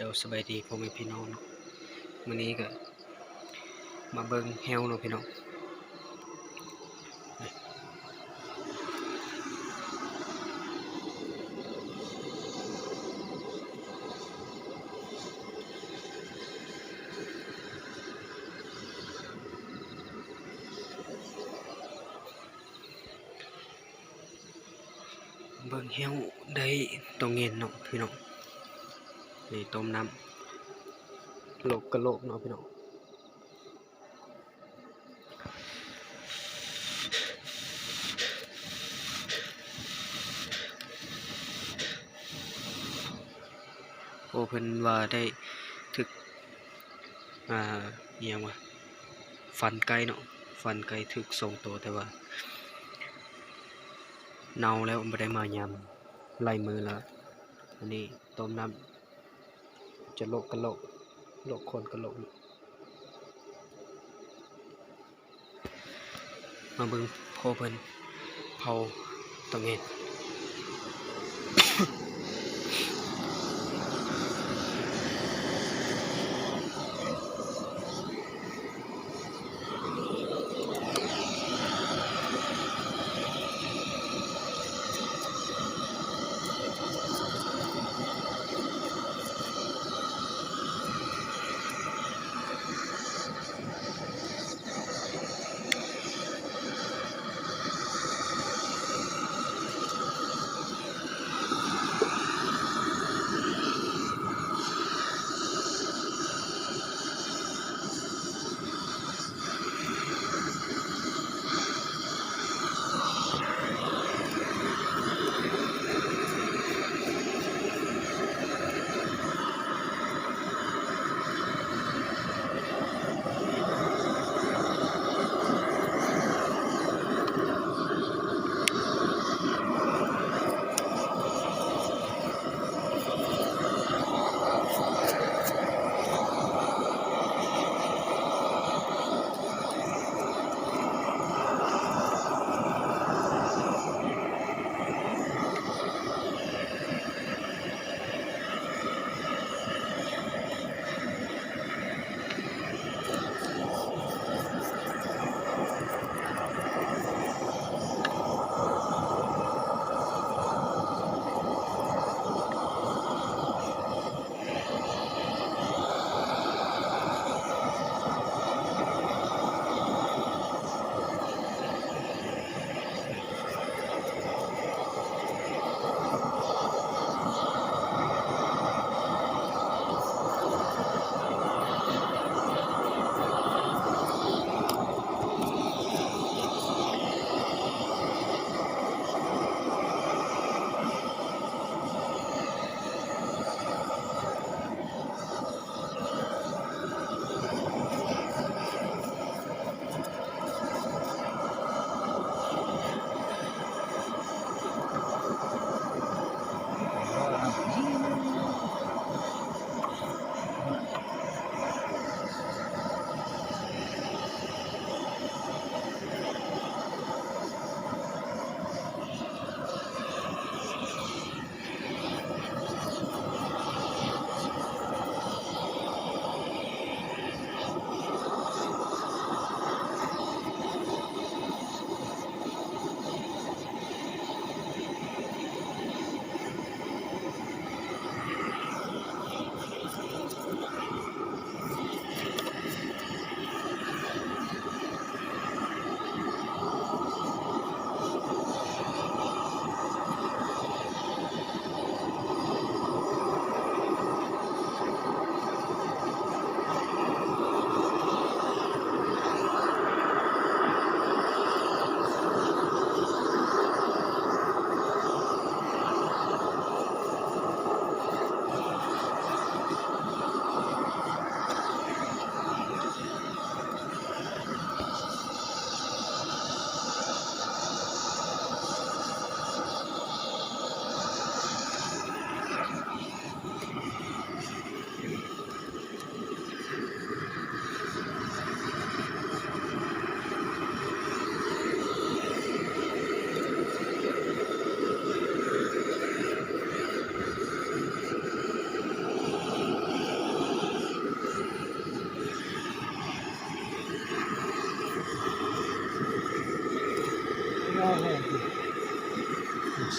ເຈົ້າ ສະບາຍດີພໍ່ແມ່ພີ່ນ້ອງເນາະ, ມື້ນີ້ກໍມາເບິ່ງແຮ້ວເນາະພີ່ນ້ອງ. ເບິ່ງແຮ້ວໄດ້ໂຕເງິນເນາະພີ່ນ້ອງ, ນີ້ຕົ້ມນ້ຳ ໂລກກະໂລກເນາະພີ່ນ້ອງ. ໂອ້ ເພິ່ນວ່າໄດ້ຖືກ ອ່າ ອີ່ຫຍັງວະ ຟັນໄກ່ເນາະ, ຟັນໄກ່ຖືກສອງໂຕ ແຕ່ວ່າເນົ່າແລ້ວ ບໍ່ໄດ້ມາຍາມຫຼາຍມື້ແລ້ວ. ອັນນີ້ຕົ້ມນ້ຳ ຈະໂລກກະໂລກ ໂລກຄົນກະໂລກ. ມາເບິ່ງພໍ່ເພິ່ນເຜົາຕົງເຫັນ.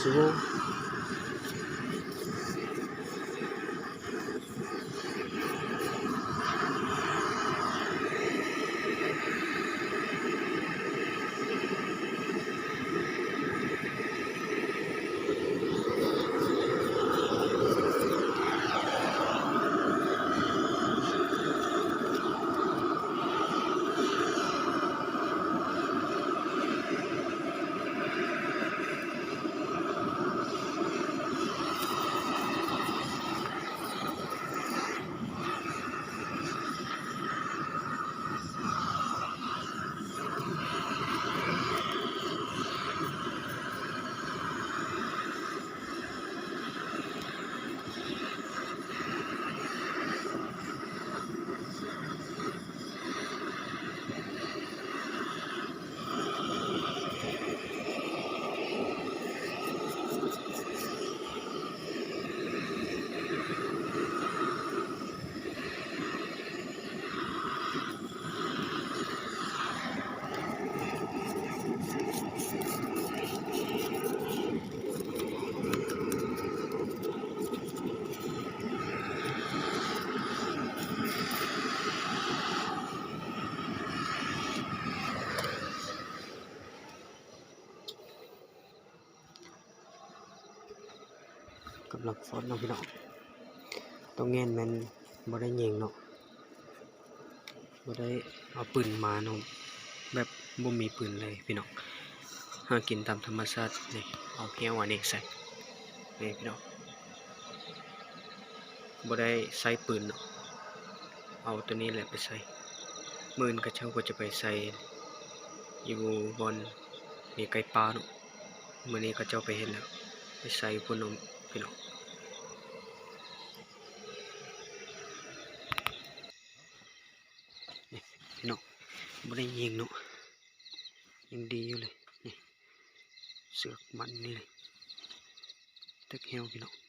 ຊົ່ວໂມງ. ກຳລັງຟ້ອນເນາະພີ່ນ້ອງ. ຕ້ອງແມ່ນ ແມ່ນບໍ່ໄດ້ຍິງເນາະ, ບໍ່ໄດ້ເອົາປືນມາເນາະ, ແບບບໍ່ມີປືນເລີຍພີ່ນ້ອງ. ຫາກິນຕາມທຳມະຊາດນີ້, ເອົາແຮ້ວອັນນີ້ໃສ່ ນີ້ພີ່ນ້ອງ. ບໍ່ໄດ້ໃຊ້ປືນເນາະ, ເອົາໂຕນີ້ແຫຼະໄປໃສ່. ມື້ອື່ນເຂົາເຈົ້າກໍຈະໄປໃສ່ຢູ່ບ່ອນມີໄກ່ປ່າເນາະ. ມື້ນີ້ເຂົາເຈົ້າໄປເຮັດແລ້ວ, ໄປໃສ່ພຸ້ນເນາະພີ່ນ້ອງ. ນີ້ພີ່ນ້ອງ, ບໍ່ໄດ້ຍິງເນາະ, ຍັງດີຢູ່ເລີຍ. ນີ້ເຊືອກມັນນີ້ເລີຍ, ແຕກແຮ້ວພີ່ນ້ອງ.